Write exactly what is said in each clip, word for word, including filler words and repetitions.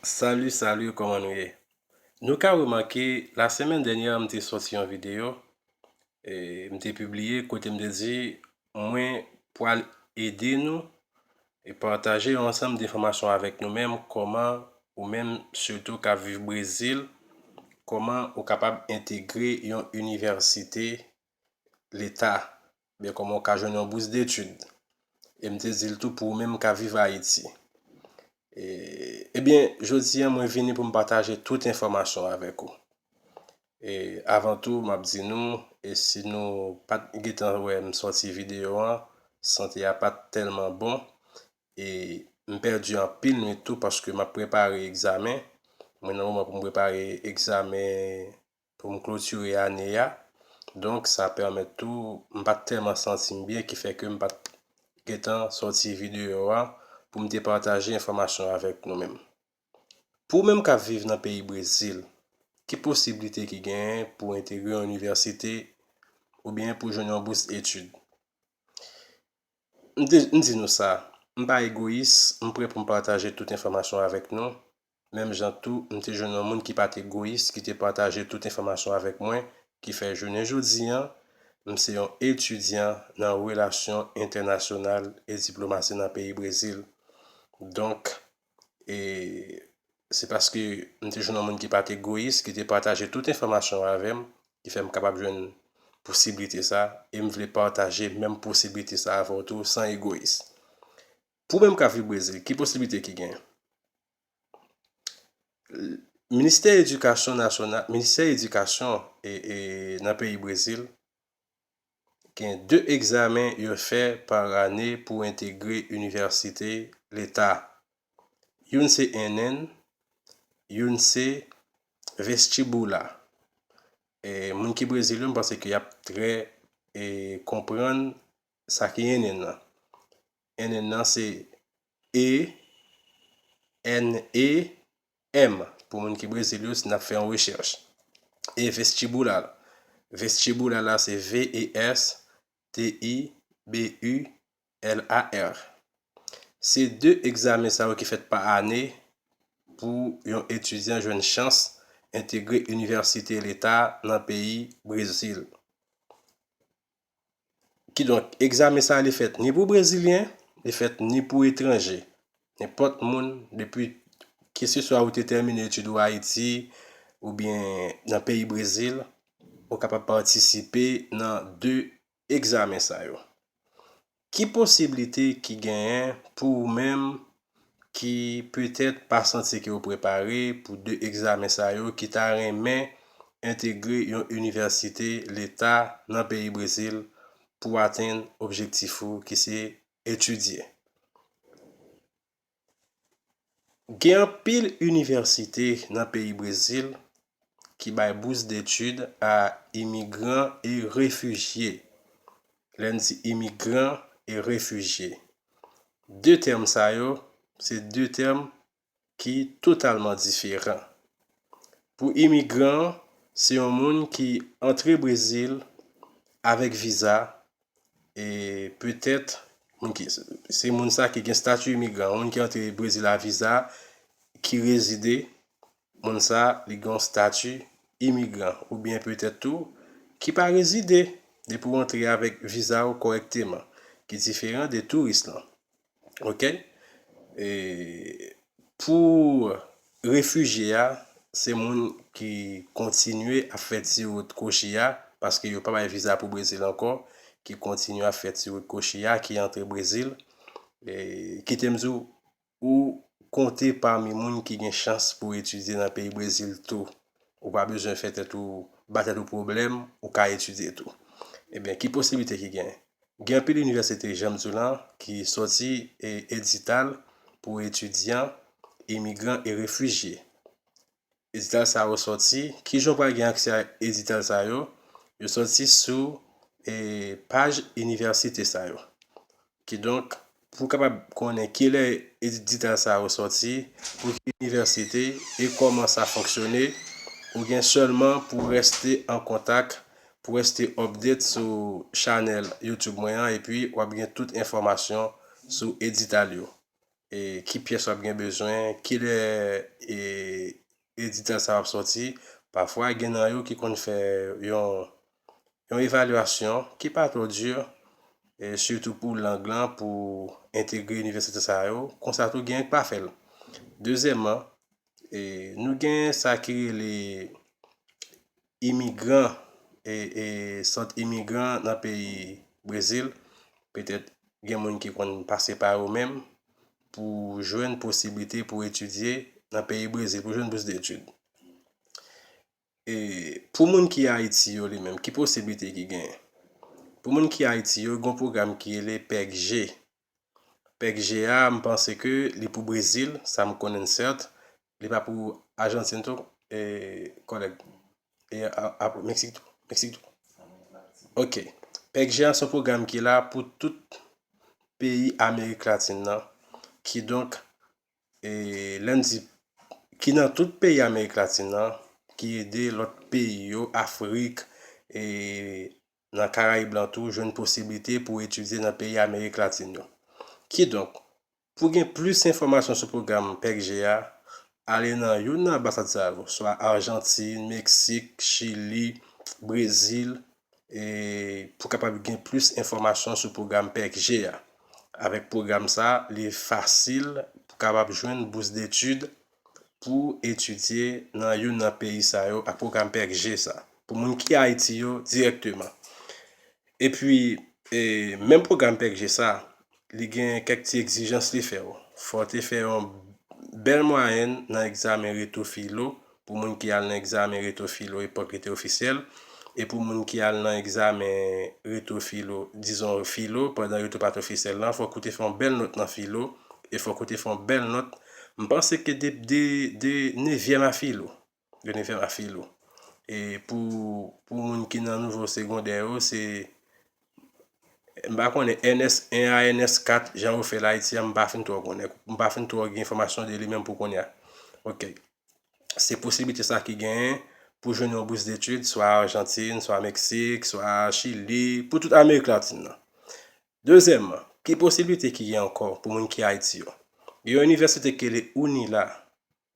Salut, salut, kòman nou ye? Nou ka remake, lasemèn dènyè, m te sòti yon videyo, e, m te pibliye, kote m te di, mwen pral ede nou e pataje yon ansanm de enfòmasyon avèk nou menm, kòman ou menm, sitou k ap viv Brezil, kòman ou kapab entegre yon inivèsite leta, byen kòman ou ka jwenn yon bous detid. E m te di l tou pou ou menm k ap viv Ayiti. E, ebyen, jodi a, mwen vini pou m pataje tout enfòmasyon avèk ou. E, avan tou, m ap di nou, e si nou pa t gentan wè m sòti videyo an, sante a pa t tèlman bon, e m pèdi anpil nwit tou paske m ap prepare egzamen. Mwen nan moman pou m prepare egzamen pou m klotire ane a. Donk, sa pèmèt tou, m pa t tèlman santi m byen, ki fè ke m pa t gentan sòti videyo a pou m te pataje enfòmasyon avèk nou menm. Pou ou menm k ap viv nan peyi Brezil, ki posiblite ki genyen pou w entegre yon inivèsite oubyen pou jwenn yon bous etid? M te, m di nou sa, m pa egoyis, m prè pou m pataje tout enfòmasyon avèk nou. Menm jan tou, m te jwenn yon moun ki pa t egoyis, ki te pataje tout enfòmasyon avèk mwen, ki fè jounen jodi an, m se yon etidyan nan relasyon entènasyonal e diplomasi nan peyi Brezil. Donk, e, se paske m te jwenn yon moun ki pa t egoyis, ki te pataje tout enfòmasyon avè m, ki fè m kapab jwenn posiblite sa, e m vle pataje menm posiblite sa avè w tou, san egoyis. Pou menm k ap viv Brezil, ki posiblite ki gen? Ministè Edikasyon Nasyonal, Ministè Edikasyon e, e nan peyi Brezil, gen de egzamen yo fè pa ane pou entegre inivèsite leta. Youn se ENEM, youn se vestibula. E, moun ki Brezil yo, m panse ke y ap trè, e, konprann sa ki ENEM nan. ENEM nan se E N E M. Pou moun ki Brezil yo, si n ap fè yon rechèch. E vestibula. Vestibula la se V E S T I B U L A R. Se de egzamen sa yo ki fèt pa ane pou yon etidyan jwenn chans entegre inivèsite leta nan peyi Brezil. Kidonk, egzamen sa a, li fèt ni pou Brezilyen, li fèt ni pou etranje. Nenpòt moun, depi, keseswa ou te tèmine etid ou Ayiti, oubyen nan peyi Brezil, ou kapab patisipe nan de egzamen sa yo. Ki posiblite ki genyen pou ou menm ki petèt pa santi ke w prepare pou de egzamen sa yo, ki ta renmen entegre yon inivèsite leta nan peyi Brezil pou atenn objektif ou ki se etidye? Gen anpil inivèsite nan peyi Brezil ki bay bous detid a imigran e refijye. Lè n di imigran e refijye, de tèm sa yo, se de tèm ki totalman diferan. Pou imigran, se yon moun ki antre Brezil avèk viza, e petèt, moun ki, se moun sa ki gen stati imigran, moun ki antre Brezil a viza, ki rezide, moun sa, li gen yon stati imigran, oubyen petèt tou, ki pa rezide, depi w antre avèk viza w kòrèkteman, ki diferan de touris lan. Oke? E pou refijye a, se moun ki kontinye ap fè ti wout kochi a, paske yo pa bay viza pou Brezil ankò, ki kontinye ap fè ti wout kochi a, ki antre Brezil. E kite m di w, ou konte pami moun ki gen chans pou etidye nan peyi Brezil tou. Ou pa bezwen fè tèt ou, ba tèt ou pwoblèm, ou ka etidye tou. Ebyen, ki posiblite ki gen? Gen anpil inivèsite, jan m di w lan, ki sòti, e, edital pou etidyan, imigran e refijye. Edital sa yo sòti, kijan w pral gen aksè a edital sa yo? Yo sòti sou, e, paj inivèsite sa yo. Kidonk, pou w kapab konnen kilè edital sa yo sòti, pou ki inivèsite e kòman sa fonksyone, ou gen sèlman pou reste an kontak, pou reste update sou chanèl YouTube mwen an, epi w ap gen tout enfòmasyon sou edital yo. e ki pyès w ap gen bezwen, kilè e editè sa a ap sòti. Pafwa, gen nan yo ki konn fè yon, yon evalyasyon ki pa twò di, e sitou pou lang lan, pou entegre inivèsite sa yo. Konsa tou, gen k pa fè l. Dezyèmman, e nou gen sa ki rele imigran, e, e sant imigran nan peyi Brezil. Petèt gen moun ki konn pase pa yo menm pou jwenn posiblite pou etidye nan peyi Brezil, pou jwenn bous detid. E pou moun ki Ayiti yo li menm, ki posiblite ki genyen? Pou moun ki Ayiti yo, gen yon pwogram ki rele pèg G. Pèg G a, m panse ke li pou Brezil, sa m konnen sèt. Li pa pou Ajantin tou, e, kòlèg. E a, a, Meksik tou. Meksik tou. Ok. Pèg G a se yon pwogram ki la pou tout peyi Amerik Latin nan. Kidonk, e, lè n di ki nan tout peyi Amerik Latin nan, ki ede lòt peyi yo, Afrik, e, nan Karayib lan tou, jwenn posiblite pou etidye nan peyi Amerik Latin yo. Kidonk, pou gen plis enfòmasyon sou pwogram pèg G a, ale nan youn nan anbasad sa yo, swa Ajantin, Meksik, Chili, Brezil, e pou kapab gen plis enfòmasyon sou pwogram pèg G a. Avèk pwogram sa, li fasil pou kapab jwenn bous detid pou etidye nan youn nan peyi sa yo ak pwogram pèg G sa. Pou moun ki Ayiti yo dirèkteman. Epi, e, menm pwogram pèg G sa, li gen kèk ti egzijans li fè w. Fò w te fè yon bèl mwayèn nan egzamen reto filo, pou moun ki al nan egzamen reto filo epòk li te ofisyèl, e pou moun ki al nan egzamen reto filo, dizon filo, pandan reto pa t ofisyèl lan, fòk ou te fè yon bèl nòt nan filo, e fòk ou te fè yon bèl nòt. M panse ke de, de, de nevyèm a filo. De nevyèm a filo. E pou, pou moun ki nan nivo segondè yo, se, m pa konnen, N S en a N S kat, jan yo fè l Ayiti a, m pa fin twò konnen. M pa fin twò gen enfòmasyon de li menm pou kounye a. Ok. Se posiblite sa ki genyen pou jwenn yon bous detid, swa Ajantin, swa Meksik, swa Chili, pou tout Amerik Latin nan. Dezyèmman, ki posiblite ki gen ankò pou moun ki Ayiti yo? Gen yon inivèsite ki rele UNILA.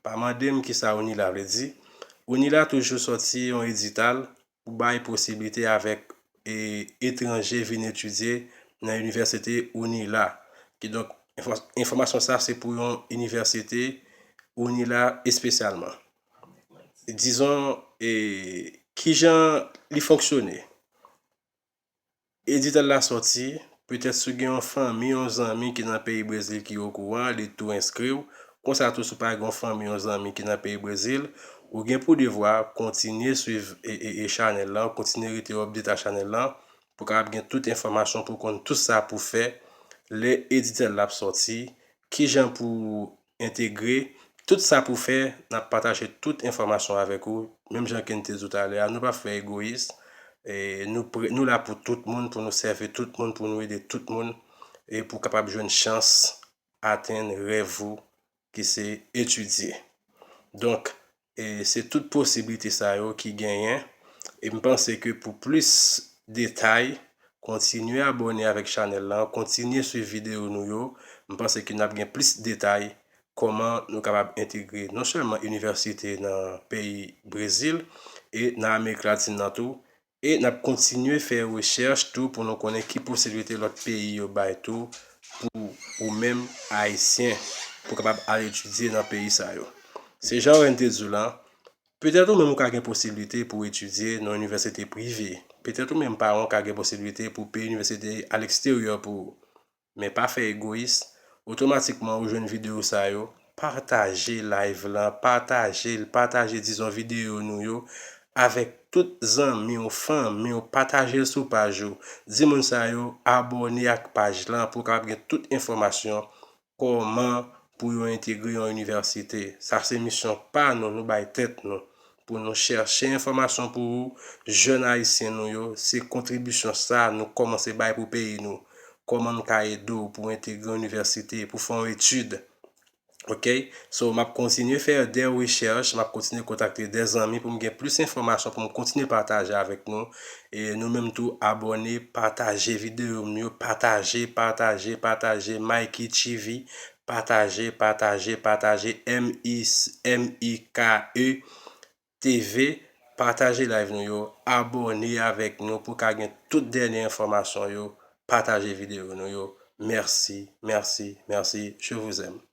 Pa mande m kisa UNILA vle di. UNILA toujou sòti yon edital pou bay posiblite avèk, e, etranje vin etidye nan inivèsite UNILA. Kidonk, enfò-, enfòmasyon sa se pou yon inivèsite UNILA espesyalman. Dizon, e, kijan li fonksyone? Edital la sòti, petèt si w gen yon fanmi, yon zanmi ki nan peyi Brezil ki okouran, li tou enskri w. Konsa tou, si w pa gen yon fanmi, yon zanmi ki nan peyi Brezil, ou gen pou devwa kontinye swiv e, e, e chanèl lan, kontinye rete update a chanèl lan, pou w kapab gen tout enfòmasyon, pou w konn tout sa pou w fè lè edital la ap sòti, kijan pou entegre. Tout sa pou fè, n ap pataje tout enfòmasyon avèk ou. Menm jan ke n te di w talè a, nou pa fè egoyis. E nou pre-, nou la pou tout moun, pou nou sèvi tout moun, pou nou ede tout moun, e pou kapab jwenn chans atenn rèv ou ki se etidye. Donk, e se tout posiblite sa yo ki genyen. E m panse ke pou plis detay, kontinye abòne avèk chanèl lan, kontinye swiv videyo nou yo. M panse ke n ap gen plis detay kòman nou kapab entegre non sèlman inivèsite nan peyi Brezil e nan Amerik Latin nan tou, e n ap kontinye fè rechèch tou pou nou konnen ki posiblite lòt peyi yo bay tou pou ou menm Ayisyen pou kapab al etidye nan peyi sa yo. Se jan Ren te di w lan, petèt ou menm ou ka gen posiblite pou etidye nan inivèsite prive. Petèt ou menm paran w ka gen posiblite pou peye inivèsite aleksteryè pou ou. Men pa fè egoyis, otomatikman ou jwenn videyo sa yo, pataje live lan, pataje l, pataje dizon videyo nou yo avèk tout zanmi w, fanmi w, pataje l sou paj ou. Di moun sa yo abòne ak paj lan pou w kapab gen tout enfòmasyon kòman pou yo entegre yon inivèsite. Sa se misyon pa nou, nou bay tèt nou pou nou chèche enfòmasyon pou ou, jèn ayisyen nou yo. Se kontribisyon sa nou kòmanse bay pou peyi nou. Kòman n ka ede w pou w entegre yon inivèsite, pou w fè yon etid? Ok? So, m ap kontinye fè de rechèch, m ap kontinye kontakte de zanmi pou m gen plis enfòmasyon, pou m kontinye pataje avèk nou. E nou menm tou, abòne, pataje videyo m yo, pataje, pataje, pataje, Mikey T V, pataje, pataje, pataje, M I, M I K E T V, pataje live nou yo, abòne avèk nou pou ka gen tout dènye enfòmasyon yo, pataje videyo nou yo. Mèsi, mèsi, mèsi, je vous aime.